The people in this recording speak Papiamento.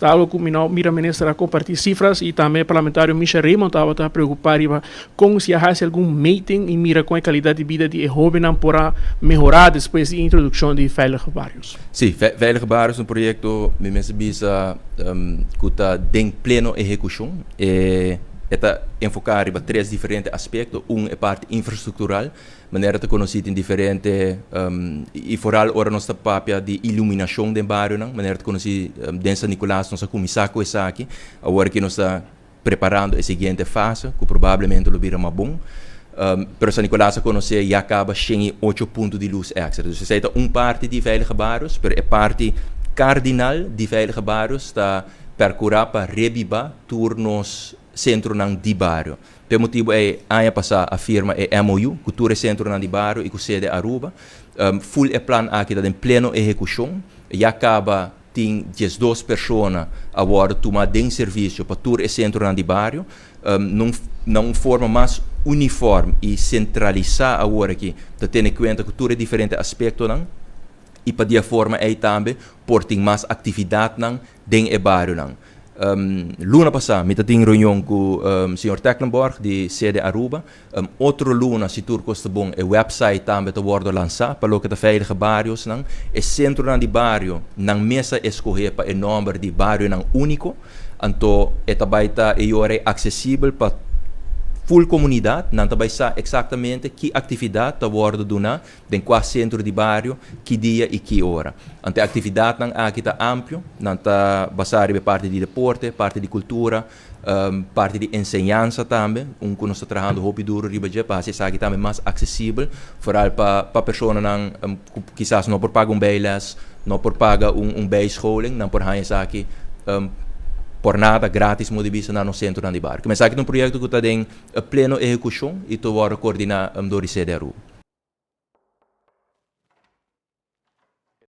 Ta algo cu mi no mira minister a comparti cifras y tambe parlamentario Misha Raymond tabata preocupa riba con si a haci algun meting y mira con e calidad di bida di e hobennan por a mehora despues di e introduccion di Veilige Barrios. Si, Veilige Barrios ta un proyecto mi mester bisa cu ta den pleno ehecucion. E ta enfoca riba tres diferente aspecto. Un, e parti infrastructural. Manera ta konosí tin diferente i foral ora nos ta papia di iluminashon den barionan. Manera ta konosí den San Nicolas nos a kuminsá ku esaki. Awor aki nos ta preparando e siguiente fase ku probablemente lo bira mas bon. Pero San Nicolas a konosé ya kaba 108 punto di lus èkstra. Dus esei ta un parti di Veilige Barrios, pero e parti kardinal di Veilige Barrios ta perkurá pa rebibá tur nos sentronan di bario. P'e motibu ei aña pasá a firma e MOU ku tur e sentronan di bario i ku sede Aruba. Ful e plan aki ta den pleno ehekushon. Ya kaba tin 12 persona a wòrdu tumá den servisio pa tur e sentronan di bario. Nun na un forma mas unifòrm i sentralisá awor aki ta tene kuenta ku tur e diferente aspektonan i pa di e forma ei tambe por tin mas aktividatnan den e barionan. Luna pasá mi ta tin reunion ku señor Tecklenborg di sede Aruba. Otro luna si tur kos ta bon e website tambe ta wòrdu lansá pa loke ta Veilige Bariosnan. E sentronan di bario nan mes a eskohé pa e nòmber di Barionan Úniko. Anto e ta bai ta e yora ei aksesibel pa ful komunidat. Nan ta bai sa eksaktamente ki aktividat ta wòrdu duná den kua sentro di bario, ki dia i ki ora. Anto e aktividatnan aki ta amplio, nan ta basá riba e parti di deporte, parti di kultura, parti di enseñansa tambe, un ku nos ta trahando hopi duru riba dje pa hasi esaki tambe mas aksesibel, foral pa pa personanan ku kisas no por paga un bijles, no por paga un bijscholing, nan por haña esaki por nada, gratis modo di bisa na nos sentronan di bario. Esaki ta un proyekto ku ta den pleno ehekushon i ta wòrdu koordiná dor di CDRU.